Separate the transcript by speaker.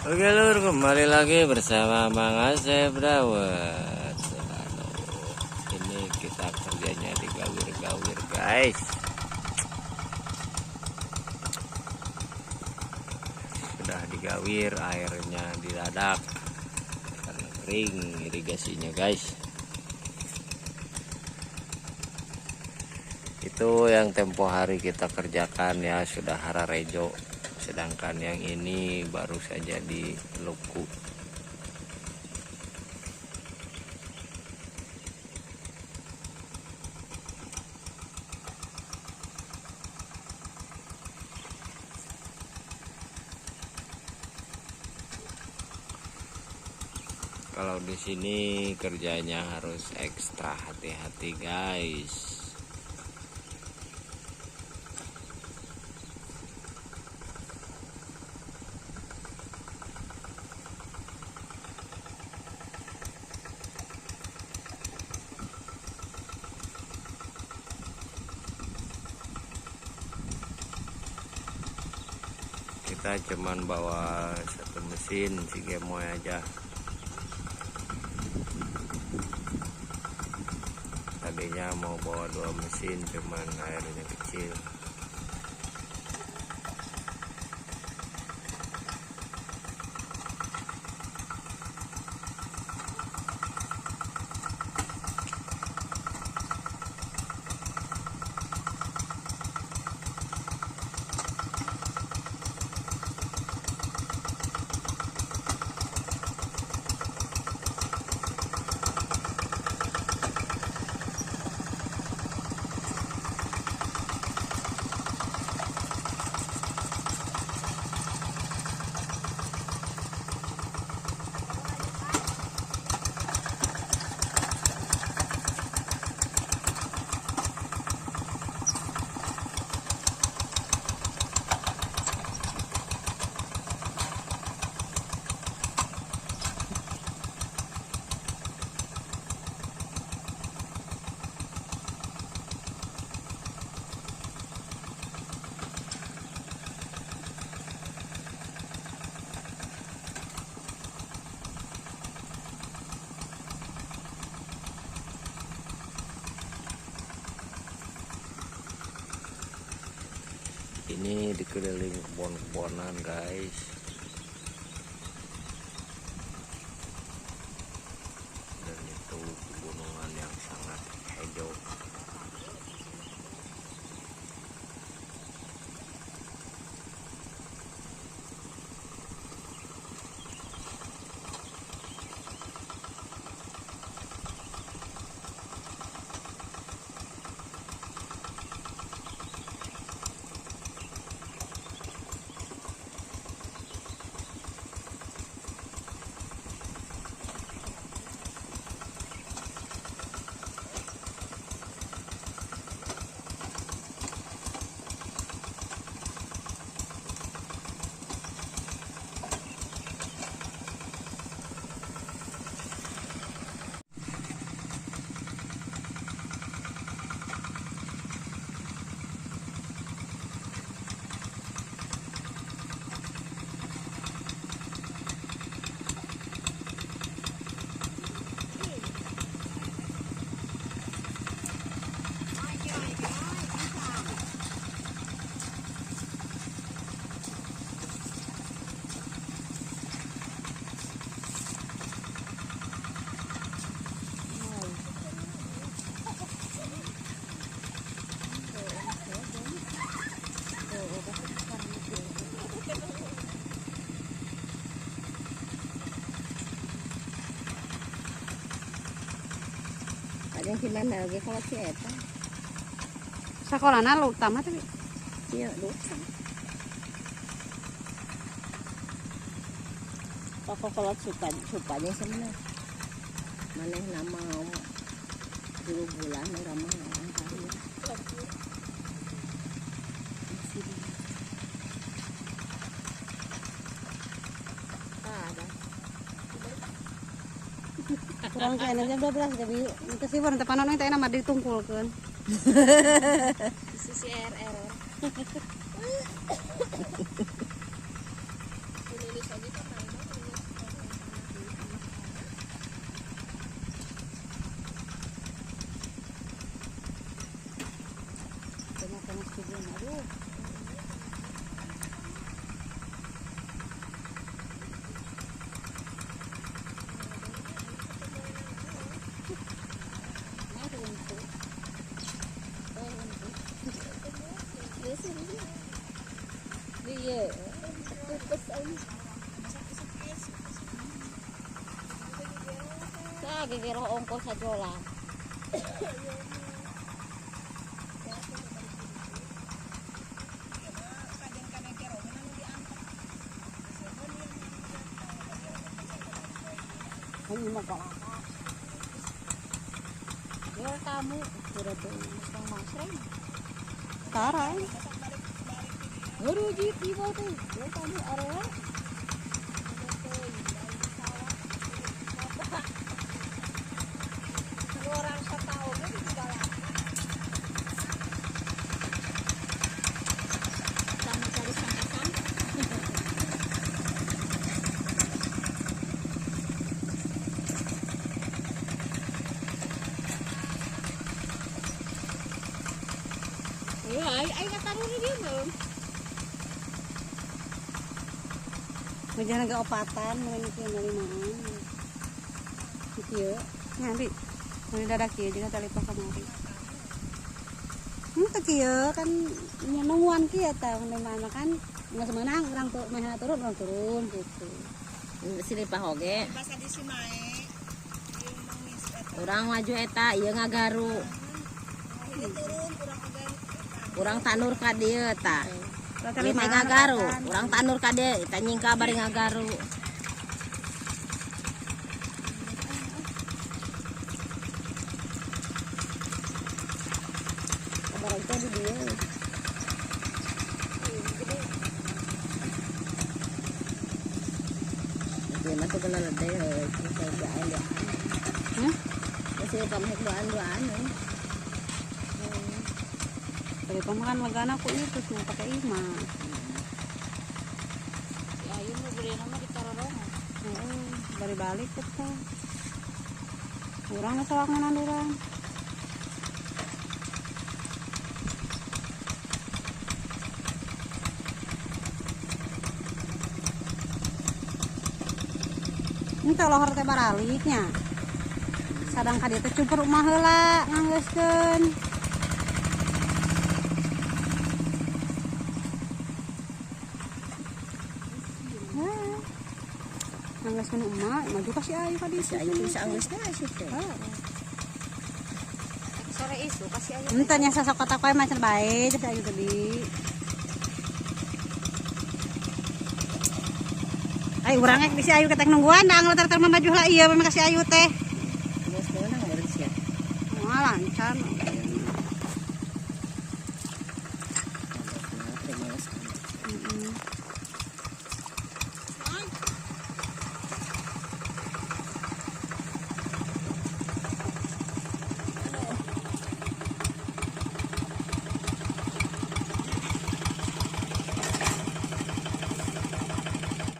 Speaker 1: Oke lur, kembali lagi bersama Mang Asep Dawet. Ini kita kerjanya di gawir-gawir guys. Sudah digawir, airnya didadak karena kering irigasinya guys. Itu yang tempo hari kita kerjakan ya, sudah hararejo. Sedangkan yang ini baru saja diluku. Kalau di sini kerjanya harus ekstra hati-hati guys. Kita cuman bawa satu mesin si gemoy aja. Tadinya mau bawa dua mesin, cuman airnya kecil. Ini dikelilingi kebun-kebonan guys. Dan itu pegunungan yang sangat hijau.
Speaker 2: Ada gimana lagi kalau si eta?
Speaker 3: Sekolahna lu utama tapi?
Speaker 2: Iya, lupa. Pokok kalau supanya sebenarnya maneh nama 2 bulan orang mah orang kaya.
Speaker 3: Kurang kayaknya jam 12 tapi itu sih baru tepanan yang tadi nama ditungkulkan.
Speaker 2: Sisi RR.
Speaker 4: Nulis aja kan.
Speaker 2: Sa gigero ongko sa jola. Ini mah kolaka. Yo tamu sudah tuh Kang Masreng.
Speaker 3: Tarai.
Speaker 2: Aduh jitu tuh. Yo tamu area. Orang setahun itu juga lah. Tamu cari sangkasan.
Speaker 3: Jangan agak opatan, mungkin kieu limaan. Kieu, nyambi. Mun dadak kieu juga tali kamari. Teu kieu kan nungguan kieu tah mun mana kan geus meunang urang tuh meh turun urang turun gitu.
Speaker 2: Sini pahoge. Urang maju eta ieu ngagaru. Urang tanur ka dieu tah. Ieu teh ngagaru, urang tanur ka dieu, eta nyingka bari ngagaru. Barang teh di dieu. Ieu mah tuh kenal teh heuh doaan doaan.
Speaker 3: Hah?
Speaker 2: Masih pameh doaan doaan.
Speaker 3: Tapi kan legana ku itu semua pakai ima.
Speaker 2: Si Ayu mah beli nama di Tarorong.
Speaker 3: Heeh, bari balik kita. Urang soangan urang. Entah lohor teh baraliknya. Sadang ka dieu teh cumpur umah heula nganggeuskeun. Anggeuskeun emak, maju ka si Ayu ka ditu.
Speaker 2: Si Ayu bisa anggeusna sih teh. Sore isu ka si Ayu.
Speaker 3: Entah nya sasok kotak wae macan bae si Ayu tadi. Ai urang ek si Ayu ketek nungguan da angler tar mah maju lah ieu mah ka si Ayu teh.
Speaker 2: Geus meunang meureun sia.
Speaker 3: Wah lancar.